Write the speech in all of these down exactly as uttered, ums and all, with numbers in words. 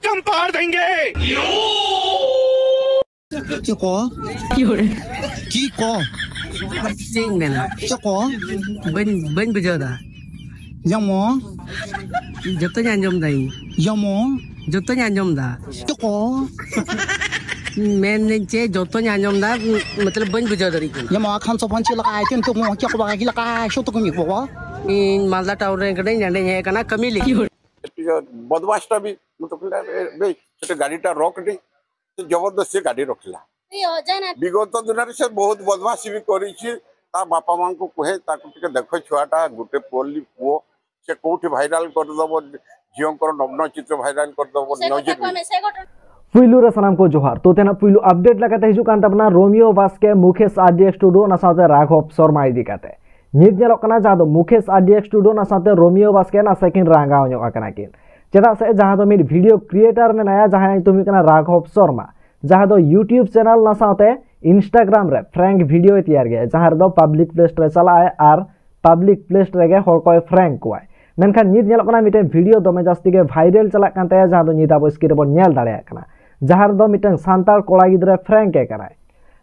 हम पार देंगे। ᱪᱮᱫ ᱠᱚ? ᱪᱮᱫ ᱠᱚ? ᱪᱮᱫ ᱤᱧ ᱢᱮᱱᱟ? ᱪᱮᱫ ᱠᱚ? ᱵᱟᱹᱧ, ᱵᱟᱹᱧ ᱵᱩᱡᱷᱟᱹᱣ ᱫᱟ᱾ ᱡᱮᱢᱚᱱ? ᱡᱚᱛᱚᱧ ᱟᱸᱡᱚᱢ ᱫᱟ ᱤᱧ᱾ ᱡᱮᱢᱚᱱ? ᱡᱚᱛᱚᱧ ᱟᱸᱡᱚᱢ ᱫᱟ᱾ ᱪᱮᱫ ᱠᱚ? ᱢᱮᱱᱫᱟᱹᱧ ᱪᱮᱫ, ᱡᱚᱛᱚᱧ ᱟᱸᱡᱚᱢ ᱫᱟ, ᱢᱚᱛᱞᱚᱵ ᱵᱟᱹᱧ ᱵᱩᱡᱷᱟᱹᱣ ᱫᱟᱲᱮᱭᱟᱜ ᱠᱟᱱᱟ᱾ ᱡᱮᱢᱚᱱ ᱟᱠᱷᱟᱱ ᱥᱚᱯᱷᱟᱱ ᱪᱮᱫ ᱞᱮᱠᱟ ᱟᱭᱛᱮᱢ ᱛᱩᱢᱩ ᱪᱮᱫ ᱠᱚ ᱵᱟᱜᱟ ᱜᱤᱞᱟ ᱠᱟ ᱥᱚᱛᱚ ᱠᱚ ᱢᱤᱫ ᱵᱟᱵᱟ᱾ ᱤᱧ ᱢᱟᱞᱫᱟ ᱴᱟᱣᱩᱱ ᱨᱮᱱ ᱠᱟᱹᱱᱟᱹᱧ, ᱱᱚᱸᱰᱮᱧ ᱦᱮᱡ ᱟᱠᱟᱱᱟ ᱠᱟᱹᱢᱤ ᱞᱟᱹᱜᱤᱫ᱾ ᱵᱚᱫᱢᱟᱥ ᱴᱟ ᱵᱤ ᱢᱚᱛᱞᱚᱵ ᱵᱮ ᱪᱷᱳᱴᱮ ᱜᱟᱹᱰᱤ ᱴᱟ ᱨᱚᱠ ᱫᱤ, ᱛᱚ ᱡᱚᱵᱚᱨᱫᱚᱥᱛᱤ ᱜᱟᱹᱰᱤ ᱨᱚᱠ ᱞᱟ। ବିଗତ ଦିନରେ ସେ ବହୁତ ବଦମାସି ବି କରିଛି। ତା ବାପା ମାଙ୍କୁ କୁହେ, ତାକୁ ଟିକେ ଦେଖ ଛୁଆଟା, ଗୋଟେ ପୋଲି ପୁଅ, ସେ କୋଉଠି ଭାଇରାଲ କରିଦବ, ଝିଅଙ୍କର ନଗ୍ନ ଚିତ୍ର ଭାଇରାଲ କରିଦବ, ସେ ନ୍ୟୁଜ୍ କଥାକୁ ବି। ଆମେ ସେ ଘଟଣା ᱯᱩᱭᱞᱩ ᱨᱮ ᱥᱟᱱᱟᱢ ᱠᱚ ᱡᱚᱦᱟᱨ। ᱛᱚ ᱛᱮᱱᱟᱜ ᱯᱩᱭᱞᱩ ᱟᱯᱰᱮᱴ ᱞᱮᱠᱟᱛᱮ ᱦᱤᱡᱩᱜ ᱠᱟᱱ ᱛᱟᱵᱚᱱᱟ ᱨᱳᱢᱤᱭᱳ ᱵᱟᱥᱠᱮ, ᱢᱩᱠᱮᱥ ᱟᱨ ᱰᱤ ᱮᱠᱥ ᱴᱩᱰᱩ, ᱚᱱᱟ ᱥᱟᱶᱛᱮ ᱨᱟᱜᱷᱚᱵ ᱥᱚᱨᱢᱟ ᱤᱫᱤ ᱠᱟᱛᱮ᱾ ᱧᱤᱛ ᱧᱮᱞᱚᱜ ᱠᱟᱱᱟ ᱡᱟᱦᱟᱸ ᱫᱚ ᱢᱩᱠᱮᱥ ᱟᱨ ᱰᱤ ᱮᱠᱥ ᱴᱩᱰᱩ, ᱚᱱᱟ ᱥᱟᱶᱛᱮ ᱨᱳᱢᱤᱭᱳ ᱵᱟᱥᱠᱮ ᱱᱟᱥᱮ ᱠᱤᱱ ᱨᱟᱸᱜᱟᱣ ᱧᱚᱜ ᱟᱠᱟᱱᱟ ᱠᱤᱱ᱾ ᱪᱮᱫᱟᱜ ᱥᱮ ᱡᱟᱦᱟᱸ ᱫᱚ ᱢᱤᱫ ᱵᱷᱤᱰᱤᱭᱳ ᱠᱨᱤᱭᱮᱴᱟᱨ ᱢᱮᱱᱟᱭᱟ, ᱡᱟᱦᱟᱸᱭᱟᱜ ᱧᱩᱛᱩᱢ ᱦᱩᱭᱩᱜ ᱠᱟᱱᱟ ᱨᱟᱜᱷᱚᱵ ᱥᱚᱨᱢᱟ, ᱡᱟᱦᱟᱸ ᱫᱚ YouTube ᱪᱮᱱᱮᱞ, ᱚᱱᱟ ᱥᱟᱶᱛᱮ Instagram ᱨᱮ ᱯᱨᱮᱝᱠ ᱵᱷᱤᱰᱤᱭᱳᱭ ᱛᱮᱭᱟᱨ ᱜᱮᱭᱟ, ᱡᱟᱦᱟᱸ ᱨᱮᱫᱚ ᱯᱟᱵᱽᱞᱤᱠ ᱯᱞᱮᱥ ᱨᱮ ᱪᱟᱞᱟᱜ ᱟᱭ ᱟᱨ ᱯᱟᱵᱽᱞᱤᱠ ᱯᱞᱮᱥ ᱨᱮᱜᱮ ᱦᱚᱲ ᱠᱚᱭ ᱯᱨᱮᱝᱠ ᱠᱚᱣᱟᱭ᱾ ᱢᱮᱱᱠᱷᱟᱱ ᱧᱤᱛ ᱧᱮᱞᱚᱜ ᱠᱟᱱᱟ ᱢᱤᱫᱴᱮᱱ ᱵᱷᱤᱰᱤᱭᱳ ᱫᱚᱢᱮ ᱡᱟᱹᱥᱛᱤ ᱜᱮ ᱵᱷᱟᱭᱨᱟᱞ ᱪᱟᱞᱟᱜ ᱠᱟᱱ ᱛᱟᱭᱟ, ᱡᱟᱦᱟᱸ ᱫᱚ ᱧᱤᱛ ᱟᱵᱚ ᱥᱠᱨᱤᱱ ᱨᱮᱵᱚᱱ ᱧᱮᱞ ᱫᱟᱲᱮᱭᱟᱜ ᱠᱟᱱᱟ, ᱡᱟᱦᱟᱸ ᱨᱮᱫᱚ ᱢᱤᱫᱴᱟᱝ ᱥᱟᱱᱛᱟᱲ ᱠᱚᱲᱟ ᱜᱤᱫᱽᱨᱟᱹ ᱯᱨᱮᱝᱠ ᱮ ᱠᱟᱱᱟᱭ᱾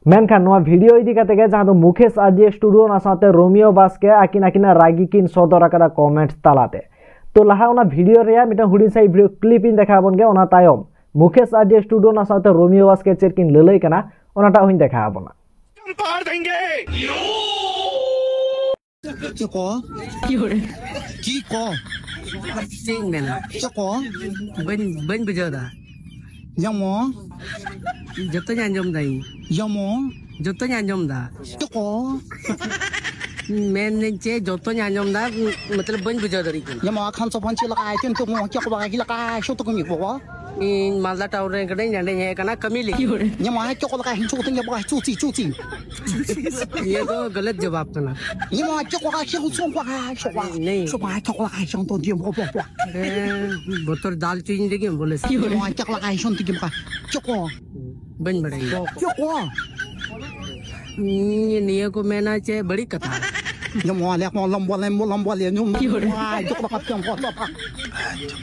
ᱢᱮᱱᱠᱷᱟᱱ ᱱᱚᱣᱟ ᱵᱷᱤᱰᱤᱭᱳ ᱤᱫᱤ ᱠᱟᱛᱮ ᱜᱮ ᱡᱟᱦᱟᱸ ᱫᱚ ᱢᱩᱠᱮᱥ ᱟᱨ ᱡᱮ ᱴᱩᱰᱩ ᱚᱱᱟ ᱥᱟᱶᱛᱮ ᱨᱳᱢᱤᱭᱳ ᱵᱟᱥᱠᱮ ᱟᱹᱠᱤᱱ ᱟᱹᱠᱤᱱᱟᱜ ᱨᱟᱹᱜᱤ ᱠᱤᱱ ᱥᱚᱫᱚᱨ ᱟᱠᱟᱫᱟ ᱠᱚᱢᱮᱱᱴ ᱛᱟᱞᱟᱛᱮ᱾ ᱛᱚ ᱞᱟᱦᱟ ᱚᱱᱟ ᱵᱷᱤᱰᱤᱭᱳ ᱨᱮᱭᱟᱜ ᱢᱤᱫᱴᱟᱝ ᱦᱩᱰᱤᱧ ᱥᱟᱺᱦᱤᱡ ᱵᱷᱤᱰᱤᱭᱳ ᱠᱞᱤᱯ ᱤᱧ ᱫᱮᱠᱷᱟᱣ ᱟᱵᱚᱱ ᱜᱮ, ᱚᱱᱟ ᱛᱟᱭᱚᱢ ᱢᱩᱠᱮᱥ ᱟᱨ ᱡᱮ ᱴᱩᱰᱩ ᱚᱱᱟ ᱥᱟᱶᱛᱮ ᱨᱳᱢᱤᱭᱳ ᱵᱟᱥᱠᱮ ᱪᱮᱫ ᱠᱤᱱ ᱞᱟᱹᱞᱟᱹᱭ ᱠᱟᱱᱟ, ᱚᱱᱟᱴᱟᱜ ᱦᱚᱸᱧ ᱫᱮᱠᱷᱟᱣ ᱟᱵᱚᱱᱟ᱾ ᱪᱮᱫ ᱠᱚ? ᱪᱮᱫ ᱠᱚ? ᱪᱮᱫ ᱤᱧ ᱢᱮᱱᱟ? ᱪᱮᱫ ᱠᱚ? ᱵᱟᱹᱧ, ᱵᱟᱹᱧ ᱵᱩᱡᱷᱟᱹᱣ ᱫᱟ᱾ ᱡᱮᱢᱚᱱ? ᱡᱚᱛᱚᱧ ᱟᱸᱡᱚᱢ ᱫᱟ ᱤᱧ᱾ ᱡᱮᱢᱚᱱ? ᱡᱚᱛᱚᱧ ᱟᱸᱡᱚᱢ ᱫᱟ᱾ ᱪᱮᱫ ᱠᱚ? ᱢᱮᱱᱫᱟᱹᱧ ᱪᱮᱫ, ᱡᱚᱛᱚᱧ ᱟᱸᱡᱚᱢ ᱫᱟ, ᱢᱚᱛᱞᱚᱵ ᱵᱟᱹᱧ ᱵᱩᱡᱷᱟᱹᱣ ᱫᱟᱲᱮᱭᱟᱜ ᱠᱟᱱᱟ᱾ ᱡᱮᱢᱚᱱ ᱟᱠᱷᱟᱱ ᱥᱚᱯᱷᱟᱱ ᱪᱮᱫ ᱞᱮᱠᱟ ᱟᱭᱛᱮᱢ ᱛᱩᱢᱩ ᱪᱮᱫ ᱠᱚ ᱵᱟᱜᱟ ᱜᱤᱞᱟ ᱠᱟ ᱥᱚᱛᱚ ᱠᱚ ᱢᱤᱫ ᱵᱟᱵᱟ᱾ ᱤᱧ ᱢᱟᱞᱫᱟ ᱴᱟᱣᱩᱱ ᱨᱮᱱ ᱠᱟᱹᱱᱟᱹᱧ, ᱱᱚᱸᱰᱮᱧ ᱦᱮᱡ ᱟᱠᱟᱱᱟ ᱠᱟᱹᱢᱤ ᱞᱟᱹᱜᱤᱫ᱾ ᱧᱮᱢᱟ ᱪᱚᱠᱚ ᱞᱮᱠᱟ ᱦᱤᱡᱩᱜ ᱠᱟᱛᱮ ᱧᱮᱢᱟ ᱪᱩᱪᱤ ᱪᱩᱪᱤ᱾ ᱱᱤᱭᱟᱹ ᱫᱚ ᱜᱟᱞᱟᱛ ᱡᱚᱵᱟᱵ ᱠᱟᱱᱟ᱾ ᱧᱮᱢᱟ ᱪᱚᱠᱚ ᱞᱮᱠᱟ ᱦᱤᱡᱩᱜ ᱥᱚᱝ ᱠᱚ ᱥᱚᱵᱟ᱾ ᱱᱮᱭ᱾ ᱥᱚᱵᱟ ᱪᱚᱠᱚ ᱞᱮᱠᱟ ᱦᱤᱡᱩᱜ ᱛᱚ ᱫᱤᱭᱮ ᱵᱚ ᱵᱚ ᱵᱚ᱾ ᱮ, ᱵᱚᱛᱚᱨ ᱫᱟᱞ ᱪᱩᱧ ᱞᱟᱹᱜᱤᱫ ᱵᱚᱞᱮ᱾ ᱧᱮᱢᱟ ᱪᱚᱠᱚ ᱞᱮᱠᱟ ᱦᱤᱡᱩᱜ ᱛᱮ ᱧᱮᱢᱟ ᱪᱚᱠᱚ᱾ ᱵᱟᱹᱧ ᱵᱟᱲᱟᱭᱟ᱾ ᱪᱚᱠᱚ᱾ ᱱᱤᱭᱟᱹ, ᱱᱤᱭᱟᱹ ᱠᱚ ᱢᱮᱱᱟ ᱪᱮ ᱵᱟᱹᱲᱤᱡ ᱠᱟᱛᱷᱟ᱾ ᱧᱮᱢᱟ ᱞᱮ ᱠᱚ ᱞᱚᱢᱵᱚ ᱞᱮᱢᱵᱚ ᱞᱚᱢᱵᱚ ᱞᱮ ᱧᱩᱢ᱾ ᱪᱚᱠᱚ ᱞᱮᱠᱟ ᱪᱚᱠᱚ᱾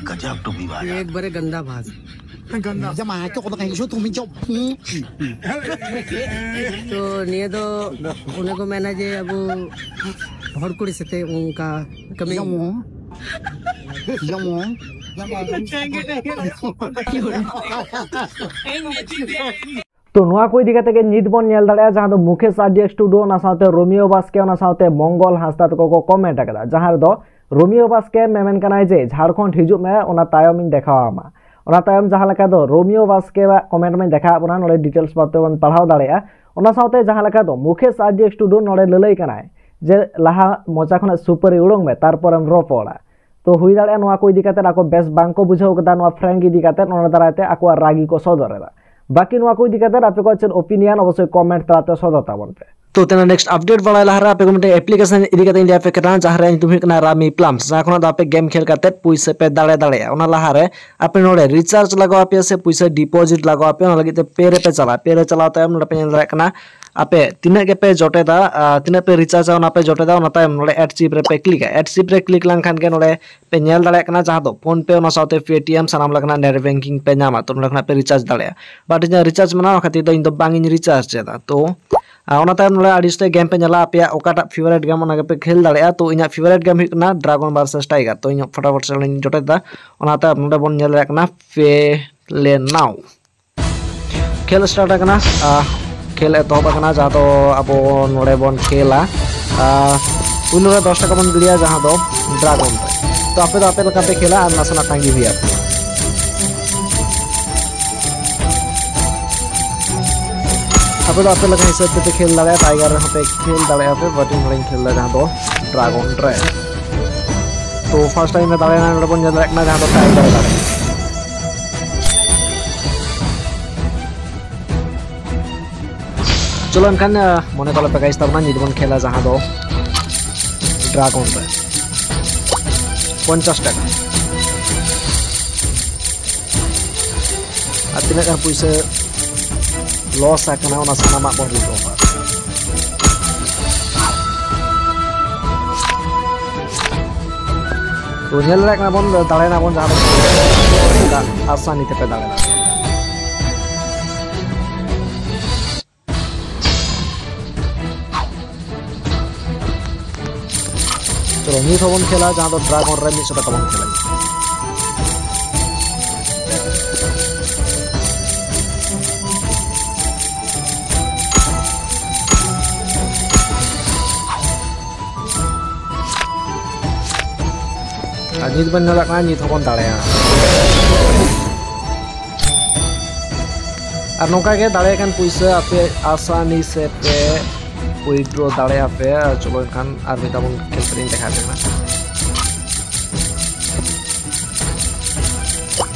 गजब टू भी भाई। ये एक बड़े गंदा भाषा। जब आके को तो कहीं से तुम जब तो ᱱᱤᱭᱟᱹ ᱫᱚ ᱚᱱᱮ ᱠᱚ ᱢᱮᱱᱟ ᱡᱮ ᱟᱵᱚ ᱦᱚᱲ ᱠᱩᱲᱤ ᱥᱟᱛᱮ ᱚᱱᱠᱟ ᱠᱟᱹᱢᱤ᱾ ᱡᱮᱢᱚᱱ ᱡᱮᱢᱚᱱ ᱛᱚ ᱱᱚᱣᱟ ᱠᱚ ᱤᱫᱤ ᱠᱟᱛᱮ ᱜᱮ ᱱᱤᱛ ᱵᱚᱱ ᱧᱮᱞ ᱫᱟᱲᱮᱭᱟᱜᱼᱟ, ᱡᱟᱦᱟᱸ ᱫᱚ ᱢᱩᱠᱮᱥ ᱟᱨ ᱰᱤ ᱮᱠᱥ ᱴᱩᱰᱩ, ᱚᱱᱟ ᱥᱟᱶᱛᱮ ᱨᱳᱢᱤᱭᱳ ᱵᱟᱥᱠᱮ, ᱚᱱᱟ ᱥᱟᱶᱛᱮ ᱢᱚᱝᱜᱚᱞ ᱦᱟᱸᱥᱫᱟ ᱛᱟᱠᱚ ᱠᱚ ᱠᱚᱢᱮᱱᱴ ᱟᱠᱟᱫᱟ, ᱡᱟᱦᱟᱸ ᱨᱮᱫᱚ ᱨᱳᱢᱤᱭᱳ ᱵᱟᱥᱠᱮ ᱢᱮᱢᱮᱱ ᱠᱟᱱᱟᱭ ᱡᱮ ᱡᱷᱟᱲᱠᱷᱚᱸᱰ ᱦᱤᱡᱩᱜ ᱢᱮ, ᱚᱱᱟ ᱛᱟᱭᱚᱢ ᱤᱧ ᱫᱮᱠᱷᱟᱣ ᱟᱢᱟ᱾ ᱚᱱᱟ ᱛᱟᱭᱚᱢ ᱡᱟᱦᱟᱸ ᱞᱮᱠᱟ ᱫᱚ ᱨᱳᱢᱤᱭᱳ ᱵᱟᱥᱠᱮᱣᱟᱜ ᱠᱚᱢᱮᱱᱴ ᱢᱟᱧ ᱫᱮᱠᱷᱟᱣ ᱟᱵᱚᱱᱟ, ᱱᱚᱰᱮ ᱰᱤᱴᱮᱞᱥ ᱵᱷᱟᱵ ᱛᱮᱵᱚᱱ ᱯᱟᱲᱦᱟᱣ ᱫᱟᱲᱮᱭᱟᱜᱼᱟ᱾ ᱚᱱᱟ ᱥᱟᱶᱛᱮ ᱡᱟᱦᱟᱸ ᱞᱮᱠᱟ ᱫᱚ ᱢᱩᱠᱮᱥ ᱟᱨ ᱰᱤ ᱮᱠᱥ ᱴᱩᱰᱩ ᱱᱚᱰᱮ ᱞᱟᱹᱞᱟᱹᱭ ᱠᱟᱱᱟᱭ ᱡᱮ ᱞᱟᱦᱟ ᱢᱚᱪᱟ ᱠᱷᱚᱱᱟᱜ ᱥᱩᱯᱟᱹᱨᱤ ᱩᱰᱩᱝ ᱢᱮ, ᱛᱟᱨᱯᱚᱨᱮᱢ ᱨᱚᱯᱚᱲᱟ᱾ ᱛᱚ ᱦᱩᱭ ᱫᱟᱲᱮᱭᱟᱜᱼᱟ ᱱᱚᱣᱟ ᱠᱚ ᱤᱫᱤ ᱠᱟᱛᱮ ᱟᱠᱚ ᱵᱮᱥ ᱵᱟᱝ ᱠᱚ ᱵᱩᱡᱷᱟᱹᱣ ᱠᱟᱫᱟ, ᱱᱚᱣᱟ ᱯᱨᱮᱝᱠ ᱤᱫᱤ ᱠᱟᱛᱮ ᱚᱱᱟ ᱫᱟᱨᱟᱭ ᱛᱮ ᱟᱠᱚᱣᱟᱜ ᱨᱟᱹᱜᱤ ᱠᱚ ᱥᱚᱫᱚᱨ ᱮᱫᱟ᱾ ᱵᱟᱹᱠᱤ ᱱᱚᱣᱟ ᱠᱚ ᱤᱫᱤ ᱠᱟᱛᱮ ᱟᱯᱮ ᱠᱚᱣᱟᱜ ᱪᱮᱫ ᱚᱯᱤᱱᱤᱭᱚᱱ, ᱚᱵᱚᱥᱥᱳᱭ ᱠᱚᱢᱮᱱᱴ ᱛᱟᱞᱟᱛᱮ ᱥᱚᱫᱚᱨ ᱛᱟᱵᱚᱱ ᱯᱮ᱾ ᱛᱚ ᱛᱮᱱᱟᱜ ᱱᱮᱠᱥᱴ ᱟᱯᱰᱮᱴ ᱵᱟᱲᱟᱭ ᱞᱟᱦᱟᱨᱮ ᱟᱯᱮ ᱠᱚ ᱢᱤᱫᱴᱮᱱ ᱮᱯᱞᱤᱠᱮᱥᱚᱱ ᱤᱫᱤ ᱠᱟᱛᱮ ᱤᱧ ᱞᱟᱹᱭ ᱟᱯᱮ ᱠᱟᱱᱟ, ᱡᱟᱦᱟᱸ ᱨᱮ ᱧᱩᱛᱩᱢ ᱦᱩᱭᱩᱜ ᱠᱟᱱᱟ ᱨᱟᱢᱤ ᱯᱞᱟᱢᱥ᱾ ᱡᱟᱦᱟᱸ ᱠᱷᱚᱱᱟᱜ ᱫᱚ ᱟᱯᱮ ᱜᱮᱢ ᱠᱷᱮᱞ ᱠᱟᱛᱮ ᱯᱩᱭᱥᱟᱹ ᱯᱮ ᱫᱟᱲᱮ ᱫᱟᱲᱮᱭᱟᱜᱼᱟ᱾ ᱚᱱᱟ ᱞᱟᱦᱟᱨᱮ ᱟᱯᱮ ᱱᱚᱰᱮ ᱨᱤᱪᱟᱨᱡᱽ ᱞᱟᱜᱟᱣ ᱟᱯᱮᱭᱟ ᱥᱮ ᱯᱩᱭᱥᱟᱹ ᱰᱤᱯᱚᱡᱤᱴ ᱞᱟᱜᱟᱣ ᱟᱯᱮᱭᱟ, ᱚᱱᱟ ᱞᱟᱹᱜᱤᱫ ᱛᱮ ᱯᱮ ᱨᱮᱯᱮ ᱪᱟᱞᱟᱜᱼᱟ᱾ ᱯᱮ ᱨᱮ ᱪᱟᱞᱟᱣ ᱛᱟᱭᱚᱢ ᱱᱚᱰᱮ ᱯᱮ ᱧᱮᱞ ᱫᱟᱲᱮᱭᱟᱜ ᱠᱟᱱᱟ ᱟᱯᱮ ᱛᱤᱱᱟᱹᱜ ᱜᱮᱯᱮ ᱡᱚᱴᱮᱫᱟ, ᱟᱨ ᱛᱤᱱᱟᱹᱜ ᱯᱮ ᱨᱤᱪᱟᱨᱡᱟ, ᱚᱱᱟ ᱯᱮ ᱡᱚᱴᱮᱫᱟ᱾ ᱚᱱᱟ ᱛᱟᱭᱚᱢ ᱱᱚᱰᱮ ᱮᱰ ᱪᱤᱯ ᱨᱮᱯᱮ ᱠᱞᱤᱠᱟ᱾ ᱮᱰ ᱪᱤᱯ ᱨᱮ ᱠᱞᱤᱠ ᱞᱮᱱᱠᱷᱟᱱ ᱜᱮ ᱱᱚᱰᱮ ᱯᱮ ᱧᱮᱞ ᱫᱟᱲᱮᱭᱟᱜ ᱠᱟᱱᱟ, ᱡᱟᱦᱟᱸ ᱫᱚ ᱯᱷᱳᱱ ᱯᱮ, ᱚᱱᱟ ᱥᱟᱶᱛᱮ ᱯᱮᱴᱤᱮᱢ, ᱥᱟᱱᱟᱢ ᱞᱮᱠᱟᱱᱟᱜ ᱱᱮᱴ ᱵᱮᱝᱠᱤᱝ ᱯᱮ ᱧᱟᱢᱟ᱾ ᱛᱚ ᱱᱚᱰᱮ ᱠᱷᱚᱱᱟᱜ ᱯᱮ ᱨᱤᱪᱟᱨᱡᱽ ᱫᱟᱲᱮᱭᱟᱜᱼᱟ᱾ ᱵᱟᱴ ᱤᱧᱟᱹᱜ ᱨᱤᱪᱟᱨᱡᱽ ᱢᱮᱱᱟᱜᱼᱟ, ᱚᱱᱟ ᱠᱷᱟᱹᱛᱤᱨ ᱛᱮ ᱤᱧ ᱫᱚ ᱵᱟᱝ ᱤᱧ ᱨᱤᱪᱟᱨᱡᱽ ᱮᱫᱟ᱾ ᱛᱚ ᱟᱨ ᱚᱱᱟ ᱛᱟᱭᱚᱢ ᱱᱚᱰᱮ ᱟᱹᱰᱤ ᱩᱥᱛᱟᱹᱭ ᱜᱮᱢ ᱯᱮ ᱧᱮᱞᱟ, ᱟᱯᱮᱭᱟᱜ ᱚᱠᱟᱴᱟᱜ ᱯᱷᱮᱵᱟᱨᱮᱴ ᱜᱮᱢ ᱚᱱᱟ ᱜᱮᱯᱮ ᱠᱷᱮᱞ ᱫᱟᱲᱮᱭᱟᱜᱼᱟ᱾ ᱛᱚ ᱤᱧᱟᱹᱜ ᱯᱷᱮᱵᱟᱨᱮᱴ ᱜᱮᱢ ᱦᱩᱭᱩᱜ ᱠᱟᱱᱟ ᱰᱨᱟᱜᱚᱱ ᱵᱷᱟᱨᱥᱮᱥ ᱴᱟᱭᱜᱟᱨ᱾ ᱛᱚ ᱤᱧ ᱯᱷᱚᱴᱟᱯᱷᱚᱴ ᱥᱮ ᱚᱸᱰᱮᱧ ᱡᱚᱴᱮᱫ ᱮᱫᱟ᱾ ᱚᱱᱟ ᱛᱟᱭᱚᱢ ᱱᱚᱰᱮ ᱵᱚᱱ ᱧᱮᱞ ᱫᱟᱲᱮᱭᱟᱜ ᱠᱟᱱᱟ ᱯᱮ ᱞᱮ ᱱᱟᱣ᱾ ᱠᱷᱮᱞ ᱥᱴᱟᱨᱴ ᱟᱠᱟᱱᱟ᱾ ᱟᱨ ᱠᱷᱮᱞ ᱮᱛᱚᱦᱚᱵ ᱟᱠᱟᱱᱟ, ᱡᱟᱦᱟᱸ ᱫᱚ ᱟᱵᱚ ᱱᱚᱰᱮ ᱵᱚᱱ ᱠᱷᱮᱞᱟ᱾ ᱟᱨ ᱯᱩᱭᱞᱩ ᱨᱮ ᱫᱚᱥ ᱴᱟᱠᱟ ᱵᱚᱱ ᱜᱤᱰᱤᱭᱟ, ᱡᱟᱦᱟᱸ ᱫᱚ ᱰᱨᱟᱜᱚᱱ ᱨᱮ᱾ ᱛᱚ ᱟᱯᱮ ᱫᱚ ᱟᱯᱮ ᱞᱮᱠᱟᱯᱮ ᱠᱷᱮᱞᱟ ᱟᱨ ᱱᱟᱥᱮᱱᱟᱜ ᱛᱟᱺᱜᱤ ᱦᱩᱭ ᱟᱯᱮ᱾ ᱟᱯᱮ ᱫᱚ ᱟᱯᱮ ᱞᱮᱠᱟ ᱦᱤᱥᱟᱹᱵ ᱛᱮᱯᱮ ᱠᱷᱮᱞ ᱫᱟᱲᱮᱭᱟᱜᱼᱟ, ᱴᱟᱭᱜᱟᱨ ᱨᱮᱦᱚᱸ ᱯᱮ ᱠᱷᱮᱞ ᱫᱟᱲᱮᱭᱟᱜᱼᱟ ᱯᱮ, but ᱤᱧ ᱱᱚᱰᱮᱧ ᱠᱷᱮᱞ ᱫᱟ ᱡᱟᱦᱟᱸ ᱫᱚ ᱰᱨᱟᱜᱚᱱ ᱨᱮ᱾ ᱛᱚ ᱯᱷᱟᱨᱥᱴ ᱴᱟᱭᱤᱢ ᱮ ᱫᱟᱲᱮᱭᱮᱱᱟ, ᱱᱚᱰᱮ ᱵᱚᱱ ᱧᱮᱞ ᱫᱟᱲᱮᱭᱟᱜ ᱠᱟᱱᱟ ᱡᱟᱦᱟᱸ ᱫᱚ ᱴᱟᱭᱜᱟᱨ ᱮ ᱫᱟᱲᱮᱭᱮᱱᱟ᱾ ᱪᱚᱞᱚ ᱮᱱᱠᱷᱟᱱ, ᱟᱦ, ᱢᱚᱱᱮ ᱛᱟᱞᱮ ᱯᱮ ᱜᱟᱭᱤᱥ ᱛᱟᱵᱚᱱᱟ, ᱱᱤᱛ ᱵᱚᱱ ᱠᱷᱮᱞᱟ ᱡᱟᱦᱟᱸ ᱫᱚ ᱰᱨᱟᱜᱚᱱ ᱨᱮ ᱯᱚᱧᱪᱟᱥ ᱴᱟᱠᱟ᱾ ᱟᱨ ᱛᱤᱱᱟᱹᱜ ᱜᱟᱱ ᱯᱩᱭᱥᱟᱹ ᱞᱚᱥ ᱟᱠᱟᱱᱟ, ᱚᱱᱟ ᱥᱟᱱᱟᱢᱟᱜ ᱵᱚᱱ ᱨᱤᱠᱚᱵᱷᱟᱨ᱾ ᱛᱚ ᱧᱮᱞ ᱫᱟᱲᱮᱭᱟᱜ ᱠᱟᱱᱟ ᱵᱚᱱ, ᱫᱟᱲᱮᱭᱮᱱᱟ ᱵᱚᱱ, ᱡᱟᱦᱟᱸ ᱫᱚ ᱟᱥᱟᱱᱤ ᱛᱮᱯᱮ ᱫᱟᱲᱮ ᱫᱟᱲᱮᱭᱟᱜᱼᱟ᱾ ᱪᱚᱞᱚ ᱱᱤᱛ ᱦᱚᱸᱵᱚᱱ ᱠᱷᱮᱞᱟ, ᱡᱟᱦᱟᱸ ᱫᱚ ᱰᱨᱟᱜᱚᱱ ᱨᱮ ᱢᱤᱫ ᱥᱚ ᱴᱟᱠᱟ ᱵᱚᱱ ᱠᱷᱮᱞᱟ᱾ ᱟᱨ ᱱᱤᱛ ᱵᱚᱱ ᱧᱮᱞᱮᱫ ᱠᱟᱱᱟ, ᱱᱤᱛ ᱦᱚᱸᱵᱚᱱ ᱫᱟᱲᱮᱭᱟᱜᱼᱟ᱾ ᱟᱨ ᱱᱚᱝᱠᱟ ᱜᱮ ᱫᱟᱲᱮᱭᱟᱠᱟᱱ ᱯᱩᱭᱥᱟᱹ ᱟᱯᱮ ᱟᱥᱟᱱᱤ ᱥᱮ ᱯᱮ withdraw ᱫᱟᱲᱮᱭᱟᱜᱼᱟ ᱯᱮ᱾ ᱟᱨ ᱪᱚᱞᱚ ᱮᱱᱠᱷᱟᱱ ᱟᱨ ᱢᱤᱫ ᱫᱷᱟᱣ ᱵᱚᱱ ᱠᱷᱮᱞ ᱠᱟᱛᱮ ᱤᱧ ᱫᱮᱠᱷᱟᱣ ᱟᱯᱮ ᱠᱟᱱᱟ᱾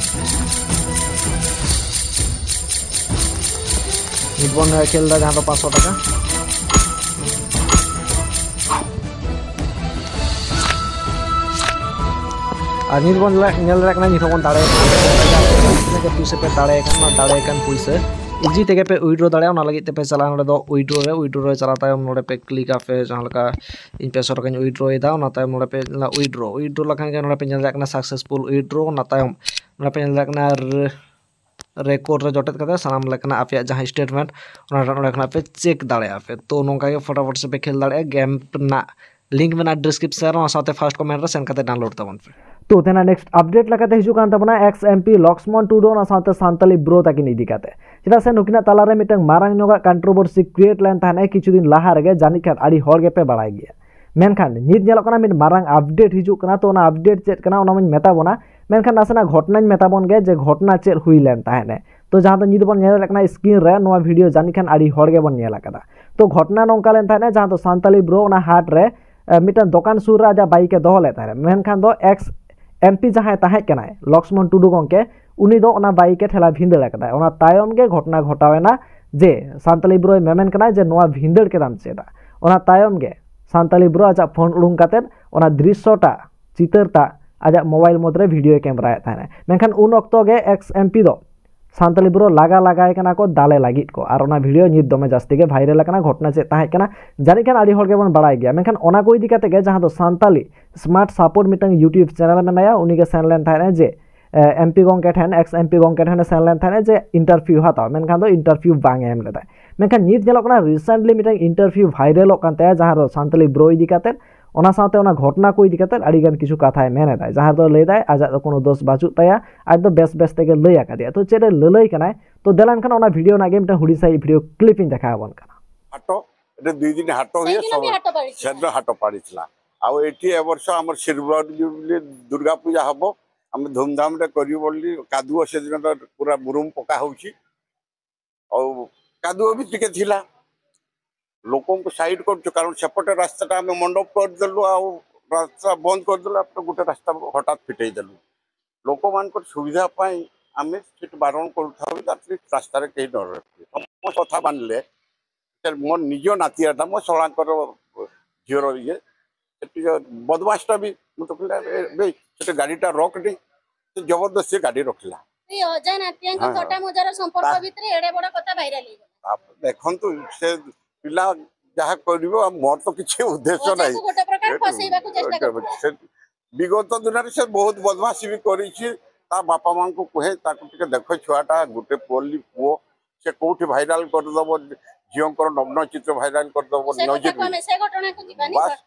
ᱱᱤᱛ ᱵᱚᱱ ᱠᱷᱮᱞ ᱮᱫᱟ ᱡᱟᱦᱟᱸ ᱫᱚ ᱯᱟᱸᱪᱥᱚ ᱴᱟᱠᱟ᱾ ᱟᱨ ᱱᱤᱛ ᱵᱚᱱ ᱧᱮᱞ ᱧᱮᱞ ᱫᱟᱲᱮᱭᱟᱜ ᱠᱟᱱᱟ, ᱱᱤᱛ ᱦᱚᱸᱵᱚᱱ ᱫᱟᱲᱮᱭᱟᱜ ᱠᱟᱱᱟ᱾ ᱛᱤᱱᱟᱹᱜ ᱜᱮ ᱯᱩᱭᱥᱟᱹ ᱯᱮ ᱫᱟᱲᱮᱭᱟᱜ ᱠᱟᱱ, ᱚᱱᱟ ᱫᱟᱲᱮᱭᱟᱜ ᱠᱟᱱ ᱯᱩᱭᱥᱟᱹ easy ᱛᱮᱜᱮ ᱯᱮ withdraw ᱫᱟᱲᱮᱭᱟᱜᱼᱟ᱾ ᱚᱱᱟ ᱞᱟᱹᱜᱤᱫ ᱛᱮᱯᱮ ᱪᱟᱞᱟᱜᱼᱟ ᱱᱚᱰᱮ ᱫᱚ withdraw ᱨᱮ᱾ Withdraw ᱨᱮ ᱪᱟᱞᱟᱣ ᱛᱟᱭᱚᱢ ᱱᱚᱰᱮ ᱯᱮ click ᱟᱯᱮ, ᱡᱟᱦᱟᱸ ᱞᱮᱠᱟ ᱤᱧ ᱯᱮ ᱥᱚ ᱴᱟᱠᱟᱧ withdraw ᱮᱫᱟ, ᱚᱱᱟ ᱛᱟᱭᱚᱢ ᱱᱚᱰᱮ ᱯᱮ ᱧᱮᱞᱟ withdraw᱾ Withdraw ᱞᱮᱠᱷᱟᱱ ᱜᱮ ᱱᱚᱰᱮ ᱯᱮ ᱧᱮᱞ ᱫᱟᱲᱮᱭᱟᱜ ᱠᱟᱱᱟ successful withdraw᱾ ᱚᱱᱟ ᱛᱟᱭᱚᱢ ᱱᱚᱰᱮ ᱯᱮ ᱧᱮᱞ ᱫᱟᱲᱮᱭᱟᱜ ᱠᱟᱱᱟ record ᱨᱮ ᱡᱚᱴᱮᱫ ᱠᱟᱛᱮ ᱥᱟᱱᱟᱢ ᱞᱮᱠᱟᱱᱟᱜ ᱟᱯᱮᱭᱟᱜ ᱡᱟᱦᱟᱸ statement, ᱚᱱᱟ ᱱᱚᱰᱮ ᱠᱷᱚᱱᱟᱜ ᱯᱮ check ᱫᱟᱲᱮᱭᱟᱜᱼᱟ ᱯᱮ᱾ ᱛᱚ ᱱᱚᱝᱠᱟ ᱜᱮ ᱯᱷᱚᱴᱟᱯᱷᱚᱴ ᱥᱮ ᱯᱮ ᱠᱷᱮᱞ ᱫᱟᱲᱮᱭᱟᱜᱼᱟ᱾ Game ᱨᱮᱱᱟᱜ link ᱢᱮᱱᱟᱜᱼᱟ description ᱨᱮ, ᱚᱱᱟ ᱥᱟᱶᱛᱮ first comment ᱨᱮ send ᱠᱟᱛᱮ download ᱛᱟᱵᱚᱱ ᱯᱮ᱾ ᱛᱚ ᱛᱮᱱᱟᱜ next update ᱞᱮᱠᱟᱛᱮ ᱦᱤᱡᱩᱜ ᱠᱟᱱ ᱛᱟᱵᱚᱱᱟ ex MP ᱞᱚᱠᱥᱢᱚᱱ ᱴᱩᱰᱩ, ᱚᱱᱟ ᱥᱟᱶᱛᱮ ᱥᱟᱱᱛᱟᱞᱤ bro ᱛᱟᱹᱠᱤᱱ ᱤᱫᱤ ᱠᱟᱛᱮ᱾ ᱪᱮᱫᱟᱜ ᱥᱮ ᱱᱩᱠᱤᱱᱟᱜ ᱛᱟᱞᱟᱨᱮ ᱢᱤᱫᱴᱟᱝ ᱢᱟᱨᱟᱝ ᱧᱚᱜᱟᱜ controversy create ᱞᱮᱱ ᱛᱟᱦᱮᱸᱫ ᱠᱤᱪᱷᱩ ᱫᱤᱱ ᱞᱟᱦᱟ ᱨᱮᱜᱮ, ᱡᱟᱹᱱᱤᱡ ᱠᱷᱟᱱ ᱟᱹᱰᱤ ᱦᱚᱲ ᱜᱮᱯᱮ ᱵᱟᱲᱟᱭ ᱜᱮᱭᱟ᱾ ᱢᱮᱱᱠᱷᱟᱱ ᱱᱤᱛ ᱧᱮᱞᱚᱜ ᱠᱟᱱᱟ ᱢᱤᱫ ᱢᱟᱨᱟᱝ update ᱦᱤᱡᱩᱜ ᱠᱟᱱᱟ᱾ ᱛᱚ ᱚᱱᱟ update ᱪᱮᱫ ᱠᱟᱱᱟ ᱚᱱᱟ ᱢᱟᱧ ᱢᱮᱛᱟ ᱵᱚᱱᱟ, ᱢᱮᱱᱠᱷᱟᱱ ᱱᱟᱥᱮᱱᱟᱜ ᱜᱷᱚᱴᱚᱱᱟᱧ ᱢᱮᱛᱟ ᱵᱚᱱ ᱜᱮ ᱡᱮ ᱜᱷᱚᱴᱚᱱᱟ ᱪᱮᱫ ᱦᱩᱭ ᱞᱮᱱ ᱛᱟᱦᱮᱸᱫ᱾ ᱛᱚ ᱡᱟᱦᱟᱸ ᱫᱚ ᱱᱤᱛ ᱵᱚᱱ ᱧᱮᱞ ᱫᱟᱲᱮᱭᱟᱜ ᱠᱟᱱᱟ screen ᱨᱮ, ᱱᱚᱣᱟ video ᱡᱟᱹᱱᱤᱡ ᱠᱷᱟᱱ ᱟᱹᱰᱤ ᱦᱚᱲ ᱜᱮᱵᱚᱱ ᱧᱮᱞ ᱟᱠᱟᱫᱟ᱾ ᱛᱚ ᱜᱷᱚᱴᱚᱱᱟ ᱱᱚᱝᱠᱟ ᱞᱮᱱ ᱛᱟᱦᱮᱸᱫ ᱡᱟᱦᱟᱸ ᱫᱚ ᱥᱟᱱᱛᱟᱞᱤ bro ᱚᱱᱟ ᱦᱟᱴ ᱨᱮ, ᱮ, ᱢᱤᱫᱴᱟᱝ ᱫᱚᱠᱟᱱ ᱥᱩᱨ ᱨᱮ ᱟᱡᱟᱜ bike ᱮ ᱫᱚᱦᱚ ᱞᱮᱫ ᱛᱟᱦᱮᱸᱫ, ᱢᱮᱱᱠᱷᱟᱱ ᱫᱚ ex MP ᱡᱟᱦᱟᱸᱭ ᱛᱟᱦᱮᱸ ᱠᱟᱱᱟᱭ ᱞᱚᱠᱥᱢᱚᱱ ᱴᱩᱰᱩ ᱜᱚᱢᱠᱮ, ᱩᱱᱤ ᱫᱚ ᱚᱱᱟ bike ᱮ ᱴᱷᱮᱞᱟ ᱵᱷᱤᱸᱫᱟᱹᱲ ᱟᱠᱟᱫᱟᱭ᱾ ᱚᱱᱟ ᱛᱟᱭᱚᱢ ᱜᱮ ᱜᱷᱚᱴᱚᱱᱟ ᱜᱷᱚᱴᱟᱣ ᱮᱱᱟ ᱡᱮ ᱥᱟᱱᱛᱟᱞᱤ ᱵᱨᱳᱭ ᱢᱮᱢᱮᱱ ᱠᱟᱱᱟ ᱡᱮ ᱱᱚᱣᱟ ᱵᱷᱤᱸᱫᱟᱹᱲ ᱠᱮᱫᱟᱢ ᱪᱮᱫᱟᱜ? ᱚᱱᱟ ᱛᱟᱭᱚᱢ ᱜᱮ ᱥᱟᱱᱛᱟᱞᱤ ᱵᱨᱳ ᱟᱡᱟᱜ ᱯᱷᱳᱱ ᱩᱰᱩᱝ ᱠᱟᱛᱮᱫ ᱚᱱᱟ ᱫᱨᱤᱥᱥᱚ ᱴᱟᱜ, ᱪᱤᱛᱟᱹᱨ ᱴᱟᱜ ᱟᱡᱟᱜ ᱢᱳᱵᱟᱭᱤᱞ ᱢᱚᱫᱽᱫᱷᱮ ᱨᱮ video ᱭ ᱠᱮᱢᱨᱟᱭᱮᱫ ᱛᱟᱦᱮᱱᱟ᱾ ᱢᱮᱱᱠᱷᱟᱱ ᱩᱱ ᱚᱠᱛᱚ ᱜᱮ ex MP ᱫᱚ ᱥᱟᱱᱛᱟᱞᱤ ᱵᱨᱳ ᱞᱟᱜᱟ ᱞᱟᱜᱟᱭ ᱠᱟᱱᱟ ᱠᱚ ᱫᱟᱞᱮ ᱞᱟᱹᱜᱤᱫ ᱠᱚ᱾ ᱟᱨ ᱚᱱᱟ ᱵᱷᱤᱰᱤᱭᱳ ᱱᱤᱛ ᱫᱚᱢᱮ ᱡᱟᱹᱥᱛᱤ ᱜᱮ ᱵᱷᱟᱭᱨᱟᱞ ᱟᱠᱟᱱᱟ᱾ ᱜᱷᱚᱴᱚᱱᱟ ᱪᱮᱫ ᱛᱟᱦᱮᱸ ᱠᱟᱱᱟ ᱡᱟᱹᱱᱤᱡ ᱠᱷᱟᱱ ᱟᱹᱰᱤ ᱦᱚᱲ ᱜᱮᱵᱚᱱ ᱵᱟᱲᱟᱭ ᱜᱮᱭᱟ, ᱢᱮᱱᱠᱷᱟᱱ ᱚᱱᱟ ᱠᱚ ᱤᱫᱤ ᱠᱟᱛᱮ ᱜᱮ ᱡᱟᱦᱟᱸ ᱫᱚ ᱥᱟᱱᱛᱟᱞᱤ ᱥᱢᱟᱨᱴ ᱥᱟᱯᱳᱨᱴ ᱢᱤᱫᱴᱟᱝ YouTube ᱪᱮᱱᱮᱞ ᱢᱮᱱᱟᱭᱟ, ᱩᱱᱤ ᱜᱮ ᱥᱮᱱ ᱞᱮᱱ ᱛᱟᱦᱮᱸᱱᱟ ᱡᱮ ᱮᱢᱯᱤ ᱜᱚᱝᱠᱮ ᱴᱷᱮᱱ, ᱮᱠᱥ ᱮᱢᱯᱤ ᱜᱚᱝᱠᱮ ᱴᱷᱮᱱ ᱥᱮᱱ ᱞᱮᱱ ᱛᱟᱦᱮᱸᱱᱟ ᱡᱮ ᱤᱱᱴᱟᱨᱵᱷᱤᱭᱩ ᱦᱟᱛᱟᱣ, ᱢᱮᱱᱠᱷᱟᱱ ᱫᱚ ᱤᱱᱴᱟᱨᱵᱷᱤᱭᱩ ᱵᱟᱝ ᱮ ᱮᱢ ᱞᱮᱫᱟ᱾ ᱢᱮᱱᱠᱷᱟᱱ ᱱᱤᱛ ᱧᱮᱞᱚᱜ ᱠᱟᱱᱟ ᱨᱤᱥᱮᱱᱴᱞᱤ ᱢᱤᱫᱴᱟᱝ ᱤᱱᱴᱟᱨᱵᱷᱤᱭᱩ ᱵᱷᱟᱭᱨᱟᱞᱚᱜ ᱠᱟᱱ ᱛᱟᱭᱟ ᱡᱟᱦᱟᱸ ᱫᱚ ᱥᱟᱱᱛᱟᱞᱤ ᱵᱨᱳ ᱤᱫᱤ ᱠᱟᱛᱮ, ᱚᱱᱟ ᱥᱟᱶᱛᱮ ᱚᱱᱟ ᱜᱷᱚᱴᱚᱱᱟ ᱠᱚ ᱤᱫᱤ ᱠᱟᱛᱮ ᱟᱹᱰᱤ ᱜᱟᱱ ᱠᱤᱪᱷᱩ ᱠᱟᱛᱷᱟᱭ ᱢᱮᱱ ᱮᱫᱟ, ᱡᱟᱦᱟᱸ ᱫᱚ ᱞᱟᱹᱭ ᱫᱟᱭ ᱟᱡᱟᱜ ᱫᱚ ᱠᱳᱱᱳ ᱫᱳᱥ ᱵᱟᱹᱪᱩᱜ ᱛᱟᱭᱟ, ᱟᱡ ᱫᱚ ᱵᱮᱥ ᱵᱮᱥ ᱛᱮᱜᱮ ᱞᱟᱹᱭ ᱟᱠᱟᱫᱮᱭᱟ᱾ ᱛᱚ ᱪᱮᱫ ᱮ ᱞᱟᱹᱞᱟᱹᱭ ᱠᱟᱱᱟᱭ, ᱛᱚ ᱫᱮᱞᱟ ᱮᱱᱠᱷᱟᱱ ᱚᱱᱟ ᱵᱷᱤᱰᱤᱭᱳ ᱨᱮᱱᱟᱜ ᱜᱮ ᱢᱤᱫᱴᱟᱝ ᱦᱩᱰᱤᱧ ᱥᱟᱺᱦᱤᱡ ᱵᱷᱤᱰᱤᱭᱳ ᱠᱞᱤᱯ ᱤᱧ ᱫᱮᱠᱷᱟᱣ ᱟᱵᱚᱱ ᱠᱟᱱᱟ᱾ ହାଟ, ଏଠି ଦୁଇ ଦିନ ହାଟ ହୁଏ। ସେଦିନ ବି ସବୁ ହାଟ ପଡ଼ିଥିଲା। ସେଦିନ ହାଟ ପଡ଼ିଥିଲା। ଆଉ ଏଠି ଏ ବର୍ଷ ଆମର ସିଲଭର ଜୁବଲି ଦୁର୍ଗା ପୂଜା ହବ, ଆମେ ଧୁମଧାମରେ କରିବୁ ବୋଲି। କାଦୁଅ ସେଦିନ ତ ପୁରା ମୁରୁମ ପକା ହଉଛି, ଆଉ କାଦୁଅ ବି ଟିକେ ଥିଲା। ଲୋକଙ୍କୁ ସାଇଡ୍ କରୁଛୁ, କାରଣ ସେପଟେ ରାସ୍ତାଟା ଆମେ ମଣ୍ଡପ କରିଦେଲୁ, ଆଉ ରାସ୍ତା ବନ୍ଦ କରିଦେଲୁ, ଏପଟେ ଗୋଟେ ରାସ୍ତା ହଠାତ୍ ଫିଟେଇ ଦେଲୁ। ଲୋକମାନଙ୍କର ସୁବିଧା ପାଇଁ ଆମେ ସେଠି ବାରଣ କରୁଥାଉ ଯେ ଆଟଲିଷ୍ଟ ରାସ୍ତାରେ କେହି ନ ରଖିବେ। ସମସ୍ତ କଥା ମାନିଲେ। ସେ ମୋର ନିଜ ନାତିଆଟା, ମୋ ଶଳାଙ୍କର ଝିଅର ଇଏ, ସେଠି ଯୋଉ ବଦମାସଟା ବି, ମୁଁ ତ କହିଲି, "ଏ, ବେ, ସେଠି ଗାଡ଼ିଟା ରଖ ନି।" ସେ ଜବରଦସ୍ତି ଗାଡ଼ି ରଖିଲା। ଏଇ ଅଜା ନାତିଆଙ୍କ ହଁ, ହଁ। ଥଟ୍ଟା ମଜାର ସମ୍ପର୍କ ତା- ଭିତରେ ଏଡ଼େ ବଡ଼ କଥା ଭାଇରାଲ ହେଇଗଲା। ତା-, ଦେଖନ୍ତୁ, ସେ ପିଲା ଯାହା କରିବ, ଆଉ ମୋର ତ କିଛି ଉଦ୍ଦେଶ୍ୟ ନାହିଁ। ଅଜାକୁ ଗୋଟେ ପ୍ରକାର ଏ, ଫସେଇବାକୁ ଚେଷ୍ଟା ଏ, କରୁଥିଲା। ସେ ବିଗତ ଦିନରେ ସେ ବହୁତ ବଦମାସି ବି କରିଛି। ତା ବାପା ମାଙ୍କୁ କୁହେ, "ତାକୁ ଟିକେ ଦେଖ, ଛୁଆଟା ଗୋଟେ ପୋଲି ପୁଅ, ସେ କୋଉଠି ଭାଇରାଲ କରିଦବ, ଝିଅଙ୍କର ନଗ୍ନ ଚିତ୍ର ଭାଇରାଲ କରିଦବ, ସେ ନଜର କଥାକୁ ବି।" ଆମେ ସେ ଘଟଣାକୁ ଯିବାନି। ବାସ୍,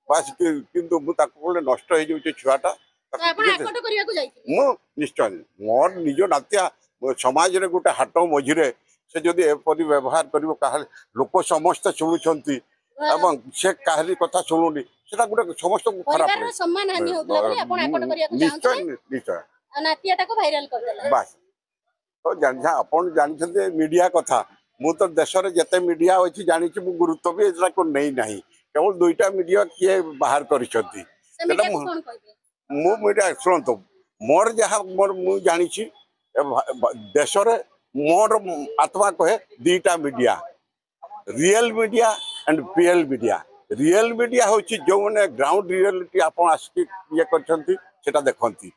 ବାସ୍, କି-, କିନ୍ତୁ ମୁଁ ତାକୁ କହିଲେ, "ନଷ୍ଟ ହେଇଯାଉଛି ଛୁଆଟା, ତାକୁ ତ ଆପଣ ଟିକେ ଦେ-" ଆକଟ କରିବାକୁ ଯାଇଥିଲେ? ମୁଁ ନିଶ୍ଚୟ, ମୋର ନିଜ ନାତିଆ, ମୋ ସମାଜରେ ଗୋଟେ ହାଟ ମଝିରେ ସେ ଯଦି ଏପରି ବ୍ୟବହାର କରିବ, ତାହେଲେ ଲୋକ ସମସ୍ତେ ଶୁଣୁଛନ୍ତି। ହଁ। ଏବଂ ସେ କାହାରି କଥା ଶୁଣୁନି, ସେଟା ଗୋଟେ ସମସ୍ତଙ୍କୁ ଖରାପ ପରିବାରର ଲାଗେ। ସମ୍ମାନହାନି ହଉଥିଲା ବୋଲି ଆପଣ ଆକଟ କରିବାକୁ ନିଶ୍ଚୟ, ଚାହୁଁଥିଲେ? ନିଶ୍ଚୟ। ଆଉ ନାତିଆଟାକୁ ଭାଇରାଲ କରିଦେଲା। ବାସ୍। ତ ଜାଣି-, ଯାହା ଆପଣ ଜାଣିଛନ୍ତି ଏ ମିଡିଆ କଥା, ମୁଁ ତ ଦେଶରେ ଯେତେ ମିଡିଆ ଅଛି ଜାଣିଛି, ମୁଁ ଗୁରୁତ୍ୱ ବି ଏଗୁଡ଼ାକୁ ନେଇ ନାହିଁ। କେବଳ ଦୁଇଟା ମିଡିଆ କିଏ ବାହାର କରିଛନ୍ତି, ସେଟା ମିଡିଆକୁ ମୁଁ, କ'ଣ କହିବେ? ମୁଁ ମିଡିଆ, ଶୁଣନ୍ତୁ, ମୋର ଯାହା, ମୋର, ମୁଁ ଜାଣିଛି, ଏ ଭା-, ଭା-, ଦେଶରେ ମୋର ଆତ୍ମା କହେ ଦିଟା ମିଡିଆ, ରିଏଲ ମିଡିଆ ଆଣ୍ଡ ପିଏଲ ମିଡିଆ। ରିଏଲ ମିଡିଆ ହେଉଛି ଯେଉଁମାନେ ଗ୍ରାଉଣ୍ଡ ରିଆଲିଟି ଆପଣ ଆସିକି ଇଏ କରିଛନ୍ତି, ସେଟା ଦେଖନ୍ତି,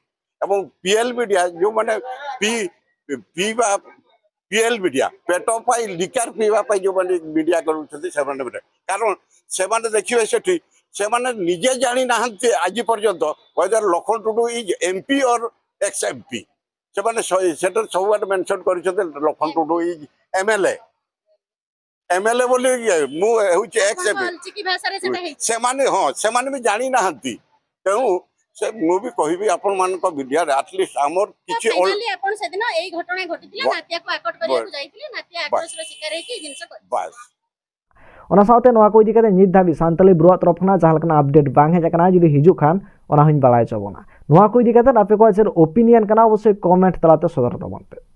ଏବଂ ପିଏଲ ମିଡିଆ ଯେଉଁମାନେ ପି ପିଇବା ପିଏଲ୍ ମିଡ଼ିଆ, ପେଟ ପାଇଁ ଲିକର ପିଇବା ପାଇଁ ଯେଉଁମାନେ ମିଡ଼ିଆ କରୁଛନ୍ତି ସେମାନେ ଗୋଟେ। କାରଣ ସେମାନେ ଦେଖିବେ ସେଠି, ସେମାନେ ନିଜେ ଜାଣିନାହାନ୍ତି ଆଜି ପର୍ଯ୍ୟନ୍ତ whether Lakshman Tudu is MP or ex MP. ସେମାନେ ସ- ସେଟାରେ ସବୁଆଡ଼େ ମେନସନ୍ କରିଛନ୍ତି, Lakshman Tudu is MLA. MLA ବୋଲି ଇଏ, ମୁଁ ହେଉଛି ଏକ୍ସ ଆପଣଙ୍କ ଏମ୍ପି। ଅଲଚିକି ଭାଷାରେ ସେଟା ହେଇଛି। ସେମାନେ, ହଁ, ସେମାନେ ବି ଜାଣିନାହାନ୍ତି। ତେଣୁ ସେ, ମୁଁ ବି କହିବି ଆପଣମାନଙ୍କ ମିଡ଼ିଆରେ, ଆଟଲିଷ୍ଟ ଆମର ତ କିଛି ଅଲ- ଫାଇନାଲି ଆପଣ ସେଦିନ ଏଇ ଘଟଣା ଘଟିଥିଲା, ବା- ନାତିଆକୁ ଆକଟ କରିବାକୁ ବା- ଯାଇଥିଲେ, ନାତିଆ ଆକ୍ରୋଶର ଶିକାର ହେଇକି ଏଇ ଜିନିଷ କରିଥିଲେ। ବାସ୍। ᱚᱱᱟ ᱥᱟᱶᱛᱮ ᱱᱚᱣᱟ ᱠᱚ ᱤᱫᱤ ᱠᱟᱛᱮ ᱱᱤᱛ ᱫᱷᱟᱹᱵᱤᱡ ᱥᱟᱱᱛᱟᱞᱤ ᱵᱨᱚᱣᱟᱜ ᱛᱚᱨᱚᱯ ᱠᱷᱚᱱᱟᱜ ᱡᱟᱦᱟᱸ ᱞᱮᱠᱟᱱᱟᱜ ᱟᱯᱰᱮᱴ ᱵᱟᱝ ᱦᱮᱡ ᱟᱠᱟᱱᱟ, ᱡᱩᱫᱤ ᱦᱤᱡᱩᱜ ᱠᱷᱟᱱ ᱚᱱᱟ ᱦᱚᱸᱧ ᱵᱟᱲᱟᱭ ᱦᱚᱪᱚ ᱵᱚᱱᱟ᱾ ᱱᱚᱣᱟ ᱠᱚ ᱤᱫᱤ ᱠᱟᱛᱮ ᱟᱯᱮ ᱠᱚᱣᱟᱜ ᱪᱮᱫ ᱚᱯᱤᱱᱤᱭᱚᱱ ᱠᱟᱱᱟ, ᱚᱵᱚᱥᱥᱳᱭ ᱠᱚᱢᱮᱱᱴ ᱛᱟᱞᱟᱛᱮ ᱥᱚᱫᱚᱨ ᱛᱟᱵᱚᱱ ᱯᱮ᱾